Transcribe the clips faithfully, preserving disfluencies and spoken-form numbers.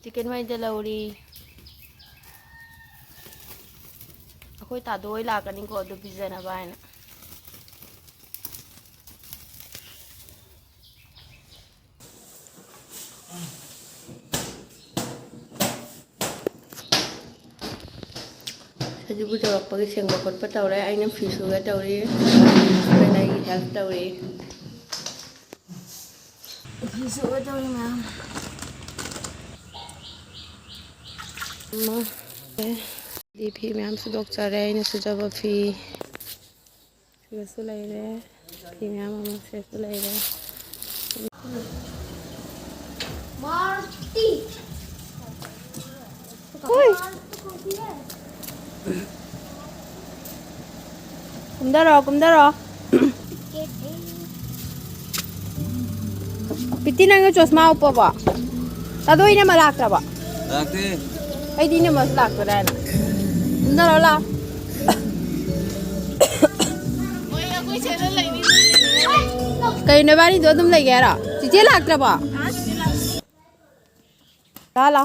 Chicken ꯃꯩꯗ ꯂꯧꯔꯤ꯫ ꯑꯩꯈꯣꯏ ꯇꯥꯗꯣ ꯍꯣꯏ ꯂꯥꯛꯀꯅꯤꯀꯣ, ꯑꯗꯨ ꯄꯤꯖꯅꯕ ꯍꯥꯏꯅ꯫ ꯁꯖꯤꯕꯨ ꯇꯧꯔꯛꯄꯒꯤ ꯁꯦꯡꯕ ꯈꯣꯠꯄ ꯇꯧꯔꯦ꯫ ꯑꯩꯅ ꯐꯤ ꯁꯨꯒꯦ ꯇꯧꯔꯤ꯫ ꯑꯩꯅ ꯑꯩꯒꯤ ꯍꯦꯜꯞ ꯇꯧꯔꯤ꯫ ꯐꯤ ꯁꯨꯒꯦ ꯇꯧꯔꯤ ꯃꯌꯥꯝ꯫ ꯑꯃ, ꯑꯦ, ꯗꯤ ꯐꯤ ꯃꯌꯥꯝ ꯁꯨꯗꯣꯛꯆꯔꯦ꯫ ꯑꯩꯅ ꯁꯨꯖꯕ ꯐꯤ꯫ ꯁꯤꯗꯁꯨ ꯂꯩꯔꯦ꯫ ꯐꯤ ꯃꯌꯥꯝ ꯑꯃ ꯁꯤꯗꯁꯨ ꯂꯩꯔꯦ꯫ ꯍꯣꯏ꯫ ꯀꯨꯝꯗꯔꯣ, ꯀꯨꯝꯗꯔꯣ꯫ ꯄꯤꯇꯤ, ꯅꯪꯒꯤ ꯆꯣꯁꯃꯥ ꯎꯞꯄꯕꯣ? ꯇꯥꯗꯣ, ꯏꯅꯝꯃ ꯂꯥꯛꯇ꯭ꯔꯕꯣ? ꯂꯥꯛꯇꯦ꯫ ꯑꯩꯗꯤ ꯏꯅꯝꯃꯁꯨ ꯂꯥꯛꯇꯣꯔꯦ ꯍꯥꯏꯅ꯫ ꯀꯨꯝꯗꯔꯣ ꯂꯥꯎ꯫ ꯀꯩꯅꯣ, ꯅꯕꯥꯅꯤꯗꯣ ꯑꯗꯨꯝ ꯂꯩꯒꯦ ꯍꯥꯏꯔꯣ? ꯆꯤꯆꯦ ꯂꯥꯛꯇ꯭ꯔꯕꯣ? ꯂꯥ ꯂꯥ꯫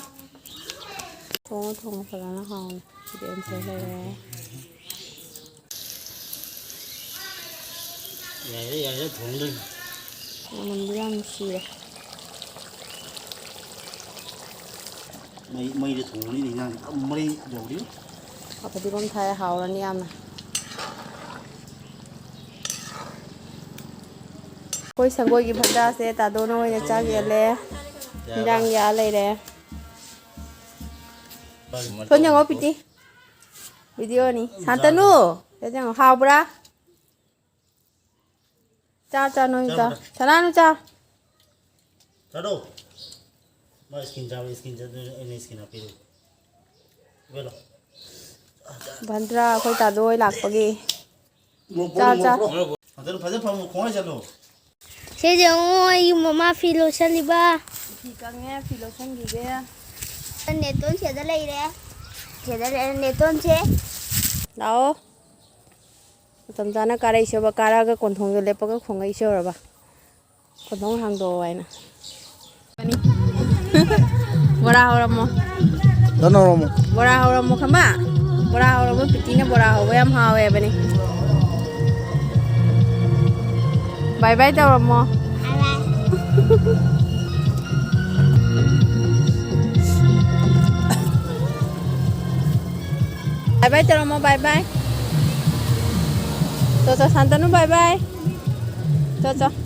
ꯊꯣꯡꯉꯣ ꯊꯣꯡꯉꯣ ꯐꯖꯅ ꯍꯥꯎꯅ꯫ ꯁꯤꯗꯤ ꯑꯦꯟꯁꯔ ꯂꯩꯔꯦ꯫ ꯌꯥꯏꯔꯦ ꯌꯥꯏꯔꯦ ꯊꯣꯡꯗꯣꯏꯅꯤ꯫ ꯃꯅꯝꯗꯤ ꯌꯥꯝ ꯅꯨꯡꯁꯤꯔꯦ꯫ ꯃꯩ, ꯃꯩꯗ ꯊꯣꯡꯕꯅꯤꯅ ꯏꯟꯖꯥꯡꯁꯦ ꯄꯨꯔꯥ ꯃꯩ ꯌꯧꯔꯤ꯫ ꯐꯗꯤꯒꯣꯝ ꯊꯥꯏ, ꯍꯥꯎꯔꯅꯤ ꯌꯥꯝꯅ꯫ ꯑꯩꯈꯣꯏ ꯁꯪꯒꯣꯏꯒꯤ ꯐꯛꯇꯥꯁꯦ ꯇꯥꯗꯣꯅ ꯑꯣꯏꯅ ꯆꯥꯛ ꯌꯦꯜꯂꯦ꯫ ꯌꯥꯔꯕ? ꯏꯟꯖꯥꯡ ꯌꯥ ꯂꯩꯔꯦ꯫ ꯊꯣꯟ ꯌꯦꯡꯉꯣ ꯄꯤꯇꯤ꯫ ꯚꯤꯗꯤꯑꯣꯅꯤ꯫ ꯁꯥꯟꯇꯅꯨ! ꯊꯣꯟ ꯌꯦꯡꯉꯣ꯫ ꯍꯥꯎꯕ꯭ꯔꯥ? ꯆꯥ, ꯆꯥ, ꯅꯣꯏ ꯆꯥ꯫ ꯆꯥꯕ꯭ꯔꯥ? ꯁꯅꯥꯅꯨ ꯆꯥ꯫ ꯆꯥꯔꯣ꯫ ꯃꯥ ꯁ꯭ꯀꯤꯟ ꯆꯥꯕ, ꯁ꯭ꯀꯤꯟ ꯆꯥꯕ, ꯑꯩꯅ ꯁ꯭ꯀꯤꯟ ꯍꯥꯞꯄꯤꯔꯣ꯫ ꯏꯕꯦꯜꯂꯣ꯫ ꯚꯟꯗ꯭ꯔꯥ ꯑꯩꯈꯣꯏ ꯇꯥꯗꯣ ꯍꯣꯏ ꯂꯥꯛꯄꯒꯤ꯫ ꯃꯣꯔꯣꯛ ꯆꯥ, ꯄꯣꯠꯂꯣ, ꯆꯥ꯫ ꯃꯣꯔꯣꯛ ꯄꯣꯠꯂꯣ꯫ ꯐꯖꯅ, ꯐꯖꯅ ꯐꯝꯃꯣ, ꯈꯣꯡ ꯍꯥꯏ ꯆꯠꯂꯣ꯫ ꯁꯤꯁꯦ ꯌꯦꯡꯉꯣ, ꯑꯩꯒꯤ ꯃꯃꯥ ꯐꯤ ꯂꯣꯠꯁꯜꯂꯤꯕ꯫ ꯐꯤ ꯀꯪꯉꯦ, ꯐꯤ ꯂꯣꯠꯁꯟꯈꯤꯒꯦ꯫ ꯅꯦꯇꯣꯟ ꯁꯤꯗ ꯂꯩꯔꯦ꯫ ꯁꯤꯗ ꯂꯩꯔꯦ ꯅꯦꯇꯣꯟꯁꯦ꯫ ꯂꯥꯛꯑꯣ꯫ ꯃꯇꯝ ꯆꯥꯅ ꯀꯥꯔꯛꯏꯁꯦꯕ, ꯀꯥꯔꯛꯑꯒ ꯀꯣꯟꯊꯣꯡꯗ ꯂꯦꯞꯄꯒ ꯈꯣꯡꯉꯛꯏꯁꯦ ꯌꯧꯔꯕ? ꯀꯣꯟꯊꯣꯡ ꯍꯥꯡꯗꯣꯛꯑꯣ ꯍꯥꯏꯅ꯫ ꯕꯣꯔꯥ ꯍꯧꯔꯝꯃꯣ꯫ ꯇꯟ ꯍꯧꯔꯝꯃꯣ꯫ ꯕꯣꯔꯥ ꯍꯧꯔꯝꯃꯣ, ꯈꯪꯕ? ꯕꯣꯔꯥ ꯍꯧꯔꯝꯃꯣ, ꯄꯤꯇꯤꯅ ꯕꯣꯔꯥ ꯍꯧꯕ ꯌꯥꯝ ꯍꯥꯎꯋꯦ ꯍꯥꯏꯕꯅꯤ꯫ ꯕꯥꯏ ꯕꯥꯏ ꯇꯧꯔꯝꯃꯣ꯫ ꯕꯥꯏ ꯕꯥꯏ ꯇꯧꯔꯝꯃꯣ, ꯕꯥꯏ ꯕꯥꯏ꯫ ꯆꯣ, ꯆꯣ, ꯁꯥꯟꯇꯅꯨ, ꯕꯥꯏ ꯕꯥꯏ꯫ ꯆꯣ, ꯆꯣ꯫